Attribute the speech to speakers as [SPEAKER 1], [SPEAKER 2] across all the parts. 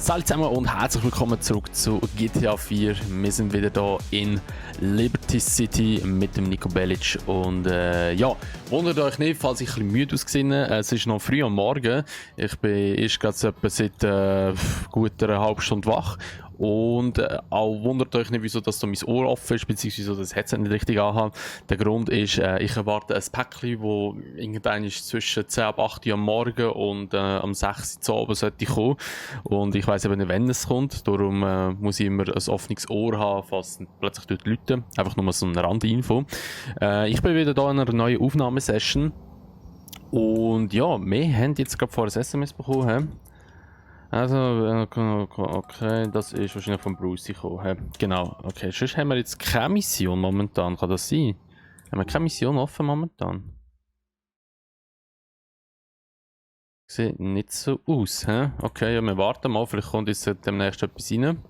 [SPEAKER 1] Hallo zusammen und herzlich willkommen zurück zu GTA 4. Wir sind wieder hier in Liberty City mit dem Nico Bellic und ja, wundert euch nicht, falls ich ein bisschen müde aussehe. Es ist noch früh am Morgen. Ich bin erst gerade etwa seit gut einer halben Stunde wach. Und auch wundert euch nicht, wieso das so mein Ohr offen ist, beziehungsweise das Headset nicht richtig anhat. Der Grund ist, ich erwarte ein Päckchen, das irgendwann ist zwischen 10 ab 8 Uhr am Morgen und am 6 Uhr zu Abend sollte kommen. Und ich weiss eben nicht, wann es kommt. Darum muss ich immer ein offenes Ohr haben, falls es plötzlich dort läutet. Einfach nur so eine Randinfo. Ich bin wieder hier in einer neuen Aufnahmesession. Und ja, wir haben jetzt gerade vorher ein SMS bekommen. Also, okay, das ist wahrscheinlich von Bruce gekommen. Genau, okay. Sonst haben wir jetzt keine Mission momentan, kann das sein? Haben wir keine Mission offen momentan? Sieht nicht so aus, hä? Okay, ja, wir warten mal, vielleicht kommt jetzt demnächst etwas rein.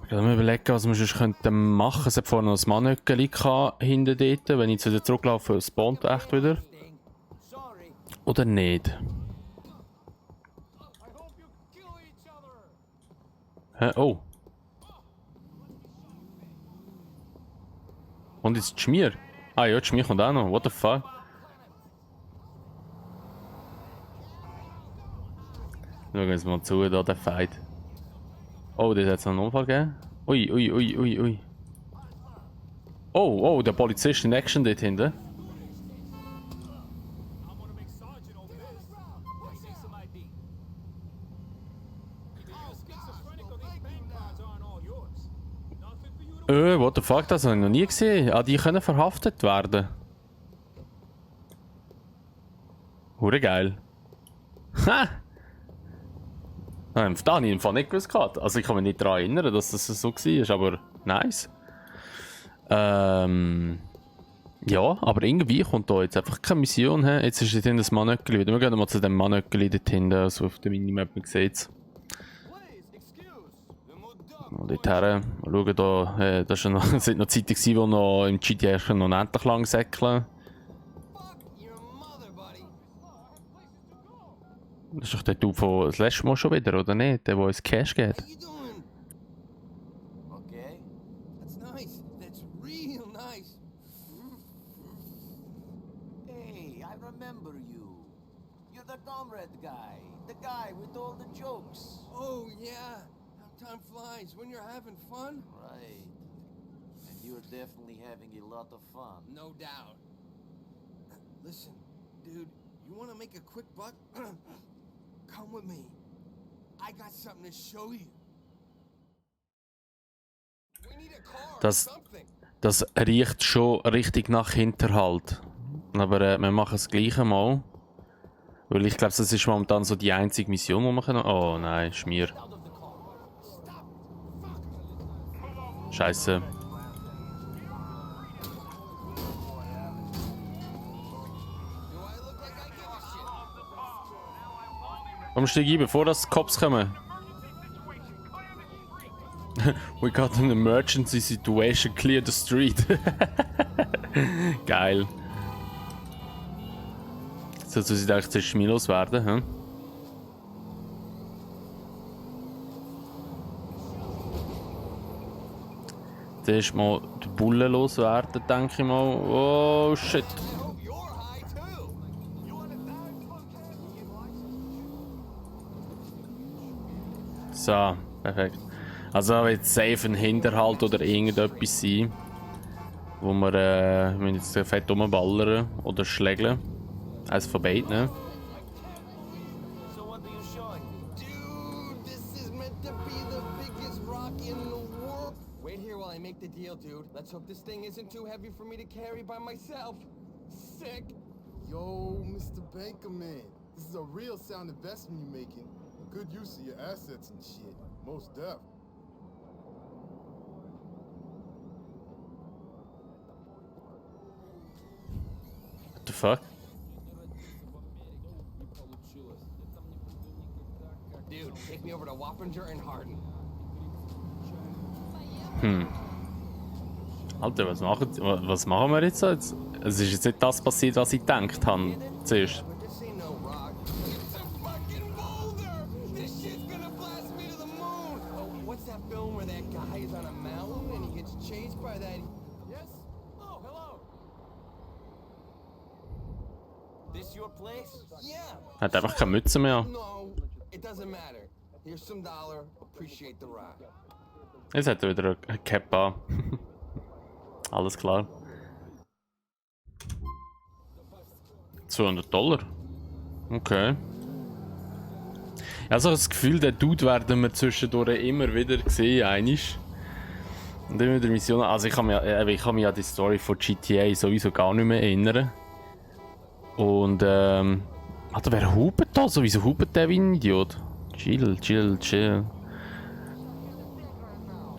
[SPEAKER 1] Ich muss mir überlegen, was wir sonst machen könnten. Es hat vorhin noch ein Mannöckeli hinten dort. Wenn ich jetzt wieder zurücklaufe, spawnt echt wieder. Oder nicht? Hä? Oh. Und jetzt die Schmier. Ah ja, die Schmier kommt auch noch. What the fuck? Schauen wir uns mal zu, da der Fight. Oh, das hat es noch einen Unfall gegeben. Ui, ui, ui, ui, ui. Oh, oh, der Polizist in Action dort hinten. What the fuck, das habe ich noch nie gesehen. Ah, die können verhaftet werden. Hure geil. Ha! Da habe ich im Fall nicht gewusst. Also ich kann mich nicht daran erinnern, dass das so war, aber nice. Ja, aber irgendwie kommt da jetzt einfach keine Mission. He? Jetzt ist dort hinten das Mannöckeli wieder. Wir gehen mal zu dem Mannöckeli dort hinten, also auf der Minimap, man sieht es. Und dort her, schauen da, das war noch, sind noch Zeiten gewesen, wo noch im GTA noch endlich lang säckeln. Das ist doch der Typ von das letzte Mal schon wieder, oder nicht? Der uns Cash gibt.
[SPEAKER 2] Okay, that's nice. That's real nice. Hey, I remember you. You're the comrade guy. The guy with all the jokes.
[SPEAKER 3] Oh, yeah. How time flies when you're having fun.
[SPEAKER 2] Right. And you're definitely having a lot of fun.
[SPEAKER 3] No doubt. Listen, dude, you want to make a quick buck? Come with me. I got something to show you. We need a car or something.
[SPEAKER 1] Das riecht schon richtig nach Hinterhalt. Aber wir machen es gleich mal. Weil ich glaube, das ist momentan so die einzige Mission, die wir können. Oh nein, Schmier. Scheiße. Komm, steig ein, bevor das Cops kommen. We got an emergency situation, clear the street. Geil. Jetzt soll sie eigentlich zuerst schmierlos werden, hm? Zuerst mal die Bullen loswerden, denke ich mal. Oh shit. So, perfekt. Also wird safe ein Hinterhalt oder irgendetwas sein, wo wir jetzt fett rumballern oder schlägeln. Eins von beiden, ne?
[SPEAKER 2] So what are you showing me?
[SPEAKER 3] Dude, this is meant to be the biggest rock in the world. Wait here while I make the deal, dude. Let's hope this thing isn't too heavy for me to carry by myself. Sick.
[SPEAKER 4] Yo, Mr. Bankerman, this is a real sound investment you're making. A good use of your assets and shit. Most def.
[SPEAKER 1] What the fuck?
[SPEAKER 3] Dude, take me over to Wappinger and Hardin.
[SPEAKER 1] Alter, was machen wir jetzt? Es ist jetzt nicht das passiert, was ich gedacht habe. Zuerst.
[SPEAKER 3] But this ain't no rock. that film where that guy is on a mountain and he gets chased by that? Yes? Oh, hello.
[SPEAKER 2] This your place?
[SPEAKER 3] Yeah.
[SPEAKER 1] Hat einfach keine Mütze mehr.
[SPEAKER 3] No, it doesn't matter. Here's some dollar. Appreciate the ride.
[SPEAKER 1] Jetzt hat er wieder eine Cap an. Alles klar. $200. Okay. Also das Gefühl, den Dude werden wir zwischendurch immer wieder sehen, einisch. Und immer wieder Missionen. Also ich kann mich an die Story von GTA sowieso gar nicht mehr erinnern. Und Alter, wer hupt da? So, wieso hupt der wie ein Idiot? Chill.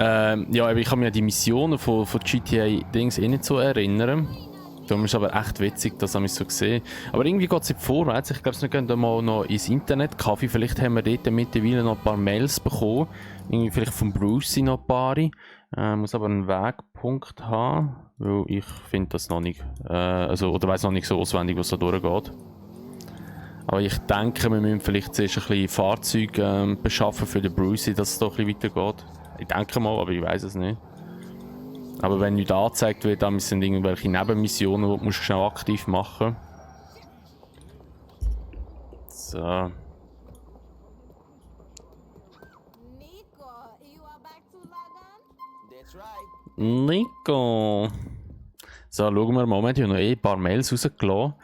[SPEAKER 1] Ja, aber ich kann mich an die Missionen von GTA-Dings eh nicht so erinnern. Darum ist es aber echt witzig, das habe ich so gesehen. Aber irgendwie geht es nicht vorwärts. Ich glaube, wir gehen mal noch ins Internet-Café. Vielleicht haben wir dort mittlerweile noch ein paar Mails bekommen. Irgendwie vielleicht von Bruce noch ein paar. Muss aber einen Wegpunkt haben, weil ich finde das noch nicht. Oder weiß noch nicht so auswendig, was da durchgeht. Aber ich denke, wir müssen vielleicht zuerst ein bisschen Fahrzeuge beschaffen für den Bruce, dass es doch ein bisschen weitergeht. Ich denke mal, aber ich weiß es nicht. Aber wenn nicht angezeigt wird, dann sind irgendwelche Nebenmissionen, die du schnell aktiv machen musst. So.
[SPEAKER 5] Nico, you are back to Lagan?
[SPEAKER 2] That's right.
[SPEAKER 1] Nico! So, schauen wir mal. Wir haben ja noch ein paar Mails rausgelassen.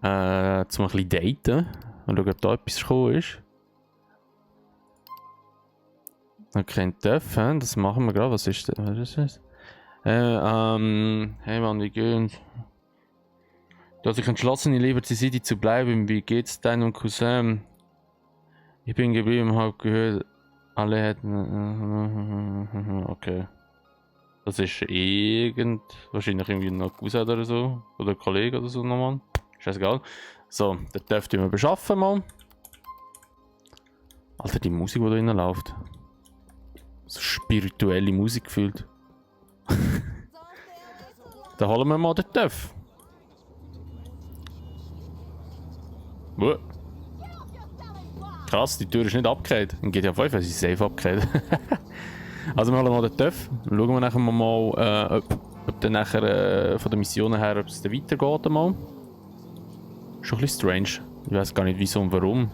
[SPEAKER 1] Um ein bisschen daten. Und schauen, ob da etwas gekommen ist. Okay, ein Töpf, das machen wir gerade. Was ist das? Hey Mann, wie geht's? Du hast dich entschlossen, in Liberty City zu bleiben. Wie geht's deinem Cousin? Ich bin geblieben, hab gehört, alle hätten... Okay. Das ist wahrscheinlich irgendwie noch Cousin oder so. Oder Kollege oder so nochmal. Scheißegal. So, das dürfte wir beschaffen mal. Alter, die Musik, die da drinnen läuft. So spirituelle Musik gefühlt. Da holen wir mal den Töpf. Krass, die Tür ist nicht abgekehrt. In GTA 5 ist sie safe abgekehrt. Also wir holen mal den Töpf. Schauen wir nachher mal, ob dann nachher von den Missionen her, ob es dann weitergeht. Mal. Schon ein bisschen strange. Ich weiß gar nicht wieso und warum.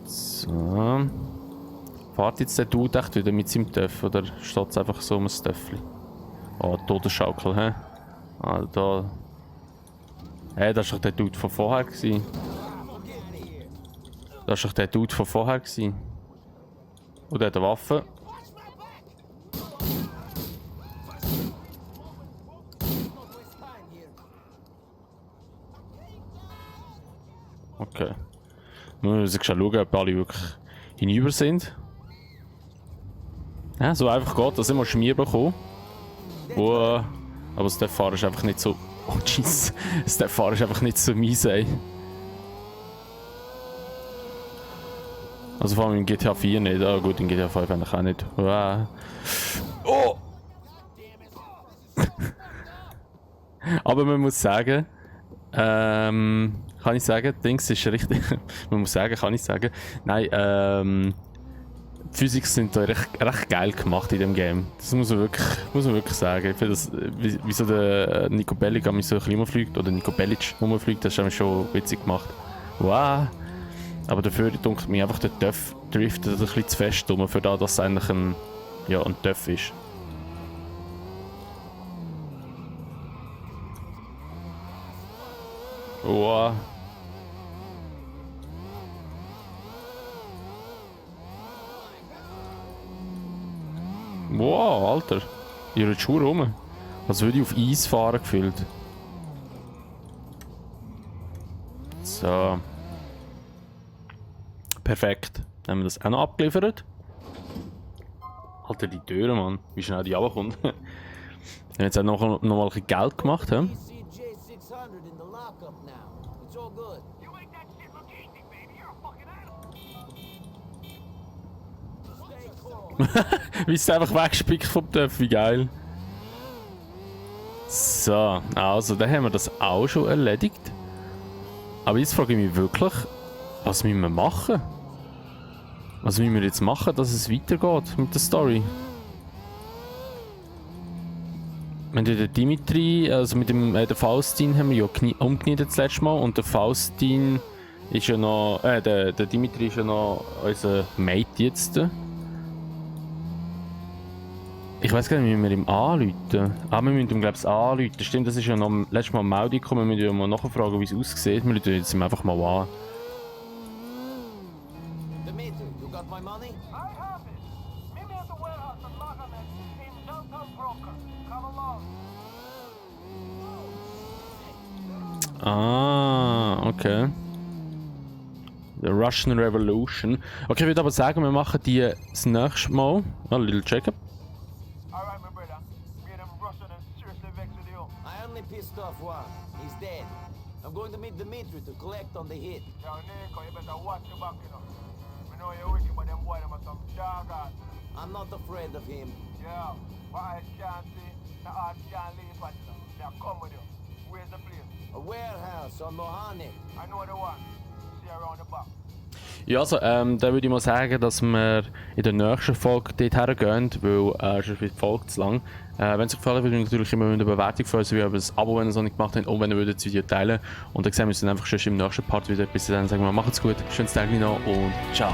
[SPEAKER 1] So. Fahrt jetzt der Dude echt wieder mit seinem Töff oder steht es einfach so um ein Töffli? Oh, Todesschaukel, hä? Ah, da. Hey, das war doch der Dude von vorher gewesen. Das war doch der Dude von vorher gewesen. Und der hat eine Waffe. Okay. Wir müssen schauen, ob alle wirklich hinüber sind. Ja, so einfach geht, dass immer Schmier bekommen. Aber das Fahren ist einfach nicht so. Oh jeez, das Fahren ist einfach nicht so mies, ey. Also vor allem in GTA 4 nicht. Ah gut, in GTA 5 eigentlich auch nicht. Wow. Oh! Aber man muss sagen, kann ich sagen, Dings ist richtig. Man muss sagen, kann ich sagen. Nein, die Physik sind da recht geil gemacht in dem Game. Das muss man wirklich sagen. Ich finde das, wieso der Nico Bellic an mich so ein bisschen rumfliegt, oder Nico Bellic rumfliegt, das ist schon witzig gemacht. Wow! Aber dafür dunkelt mir einfach der Töff driftet ein bisschen zu fest um, für das, dass es eigentlich ein Töff ist. Wow. Wow, Alter. Ihr habt Schuhe rum. Als würde ich auf Eis fahren gefühlt. So. Perfekt. Dann haben wir das auch noch abgeliefert. Alter, die Türen, Mann. Wie schnell die runterkommt. Wir haben jetzt auch noch mal ein bisschen Geld gemacht. He?
[SPEAKER 2] CJ 600 in the lockup now. It's all good.
[SPEAKER 3] You make that shit look easy, baby. You're a fucking animal.
[SPEAKER 2] Stay cool.
[SPEAKER 1] Wie es einfach wegspickt vom Töpf, wie geil. So, also dann haben wir das auch schon erledigt. Aber jetzt frage ich mich wirklich, Was müssen wir machen? Was müssen wir jetzt machen, dass es weitergeht mit der Story? Wir haben ja den Dimitri, also mit dem den Faustin haben wir ja umgenietet das letzte Mal und der Faustin ist ja noch, der Dimitri ist ja noch unser Mate jetzt. Ich weiß gar nicht, wie wir ihm anrufen. Ah, wir müssen ihm glaube ich anrufen. Stimmt, das ist ja noch letztes Mal Meldung gekommen, wir müssen ja mal nachfragen, wie es aussieht. Wir rufen jetzt ihm einfach mal an.
[SPEAKER 2] Dimitri, you got my money?
[SPEAKER 6] I have it. Meet me at the warehouse at Laganet in downtown Broker. Come along.
[SPEAKER 1] Ah, okay. The Russian Revolution. Okay, ich würde aber sagen, wir machen die das nächste Mal. Ah, little check-up.
[SPEAKER 6] Alright, my brother. Me and them Russian and seriously vexed with you.
[SPEAKER 2] I only pissed off one. He's dead. I'm going to meet Dimitri to collect on the hit.
[SPEAKER 6] Yo, Nico, you better watch your back, you know. We know you're wicked, but them boys, them are some doggone.
[SPEAKER 2] I'm not afraid of him.
[SPEAKER 6] Yeah, my eyes can't see, the heart can't leave, but you know, they'll come with you. Where's the place?
[SPEAKER 2] A warehouse on Mohane.
[SPEAKER 6] I know the one. See around the back.
[SPEAKER 1] Ja, also, dann würde ich mal sagen, dass wir in der nächsten Folge dort hergehen, weil schon die Folge zu lang. Wenn es euch gefallen hat, würde ich natürlich immer eine Bewertung freuen, sowie über das Abo, wenn ihr es noch nicht gemacht habt, und wenn ihr das Video teilen. Und dann sehen wir uns dann einfach schon im nächsten Part wieder. Bis dann sagen wir, macht's gut, schönes Tag noch und ciao.